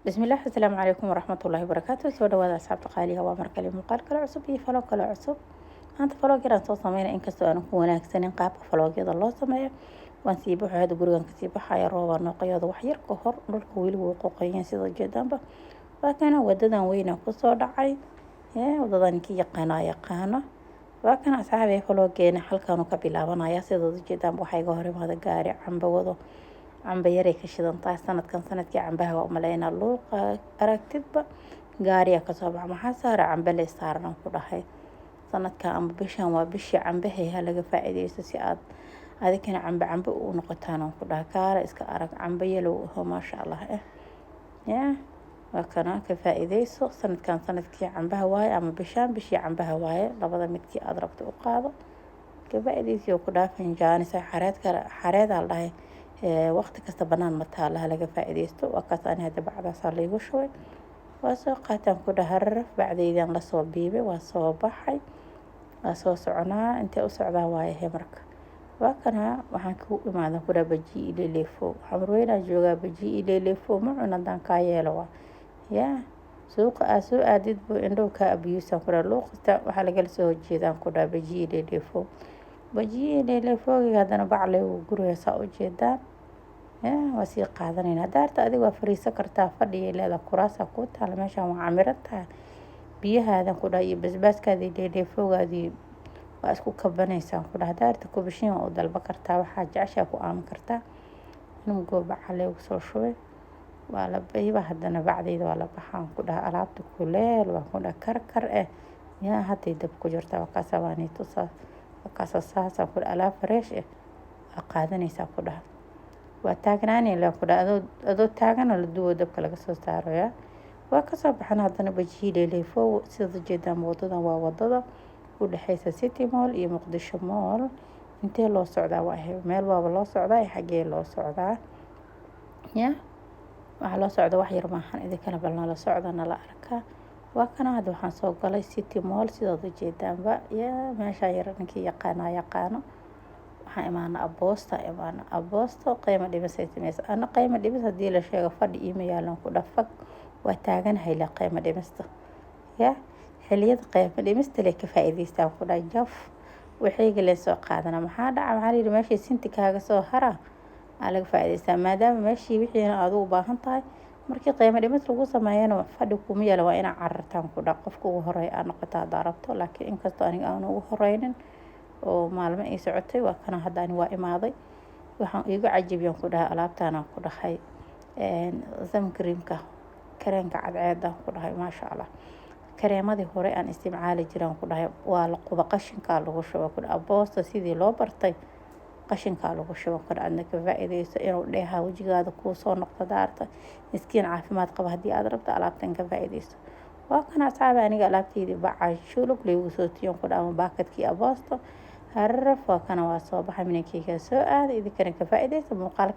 Bismillaah, asalaamu calaykum waraxmatullaahi wabarakaatu. Soo dhawaada, asxaabta qaaliga. Waa markale muuqaal kale cusub iyo vlog kale cusub. Maanta vlog yaraan soo sameynaya, inkastoo aanan ku wanaagsanin qaabka vlogyada loo sameeyo. Waan sii baxo hadda, gurigan kasii baxaya. Roobaa nooqayooda wax yar ka hor, dhulka weli wuu qoqoyeen sida ujeedaanba. Waa kana wadadan weynaa kusoo dhacay, wadadan ninkii yaqaana yaqaano. Waa kana, asxaabi, vlogeena halkaanu ka bilaabanaya. Sidaad ujeedaanba, waxaa iga hor imaada gaari camba wado. Camba yaray ka shidan tahay. Sanadkan sanadkii cambaha waa umaleynaa. Luuqa aragtidba gaariyaa kasoo baxa. Maxaa saara? Cambe lay saaran ku dhahay. Sanadkan ama bishan waa bishii cambahay, ha laga faa-iideysto si aad adikana cambe cambe u noqotaan aan ku dhahay. Kaala iska arag, cambe yalow aho, maasha Allah. Ya, waa kana, ka faa-iideyso. Sanadkan sanadkii cambaha waaye ama bishaan bishii cambaha waaye, labada midkii aada rabto u qaado, ka faa-iideysi oo ku dhaafin. Jaanis xareed kale, xareedaa la dhahay, waqti kasta banaan ma taala, laga faa-iideysto. Waa kaas. Ani hadda bacdaasaa laygu shubay, waa soo qaataan ku dhahararaf. Bacdaydan lasoo biibay, waa soo baxay, waa soo soconaa. Intee u socdaa waayahe? Marka waa kana, waxaan ku imaadan ku dhaha baji ilelefo. Xamarweynaa joogaa, baji ilelefo ma cun haddaan kaa yeelo. Waa yaa suuqa aa soo aadid buu indhow kaa abiyuusaan ku dhaha. Luuq kasta waxaa lagala soo horjeedaan ku dhaha baji ilelefo. Baji ilelefoogiga haddana bacle uu guriga saa ujeedaan. Waa sii qaadanayna. Haddaa harta adiga waa fariisan kartaa, fadhiyay leedahay, kuraasaa kuu taala. Meeshaan waa camiran tahay. Biyahaadan ku dhaha iyo basbaaskaadii leeleefoogaadii waa isku kabanaysaan ku dhaha. Haddaa harta kubashiin waa u dalba kartaa, waxaa jeceshaa ku aamin kartaa. Inuu baca leegu soo shubay, waa la bayba. Haddana bacdayda waa la baxaan ku dhaha. Alaabta kuleel waan ku dhaha, karkar yaa hadday dab ku jirtaa. Waa kaasa, waa tusaa, waa kaasa, saasaan ku dhaha. Alaab fresh waa qaadanaysaa ku dhaha. Waa taagnaani la ku dhaha, adoo taagana la duwo, dabka laga soo saaraya. Waa kasoo baxan haddana bajiileleefo. Sidaad ujeedaan, wadadan waa wadada u dhexeysa City Mall iyo Muqdisho Mall. Intee loo socdaa? Waa meel waaba loo socdaa, xaggee loo socdaa? Ya, waxaa loo socda wax yar maahan. Idinkana bal nala socda, nala arkaa. Waa kana, hadda waxaan soo galay City Mall, sidaad ujeedaanba. Ya, meeshaa yar ninkii yaqaanaa yaqaano. Waxaan imaana Aboosta, imaana Aboosto. Qiimo dhimis ay sameysa. Ana qiimo dhimis hadii la sheego, fadhi iima yaalan ku dhafag, waa taaganahay le. Qiimo dhimista ya, xiliyada qiimo dhimista le ka faa'iideystaan ku dhaha. Jaf waxayga lee soo qaadana. Maxaa dhaca? Maxaa layidhi? Meeshii sinti kaaga soo hara aa laga faa'iideystaa, maadaama meeshii wixiina aad ugu baahan tahay. Markii qiimo dhimis lagu sameeyana, fadhi kuma yaala, waa inaa carartaan ku dha, qofka ugu horeeya aad noqoto haddaa rabto. Laakiin inkastoo aniga aan ugu horeynin oo maalmo ay socotay. Waa kana, hadda ani waa imaaday. Waxaan iigu cajibiyaan ku dhahay alaabtaanaan ku dhahay, sun creamka, kareenka cadceedan ku dhahay, maasha Allah. Kareemadii hore aan isticmaali jiraan ku dhahay waa la quba, qashinkaa lagu shuba ku dhahay. Aboosta sidii loo bartay qashinkaa lagu shuba ku dhahay. Adna ka faa'iideyso inuu dheeha wejigaada kuu soo noqdo daarta miskiin caafimaad qaba. Haddii aad rabto, alaabtan ka faa'iideyso. Waa kana, asxaabi, aniga alaabteydii baca shulug laygu soo tiyon ku dhaha, ama baakadkii Aboosto hararaf. Waa kana, waa soo baxay, minankeyga soo aaday. Idinkana ka faa'iideysa muuqaalkan.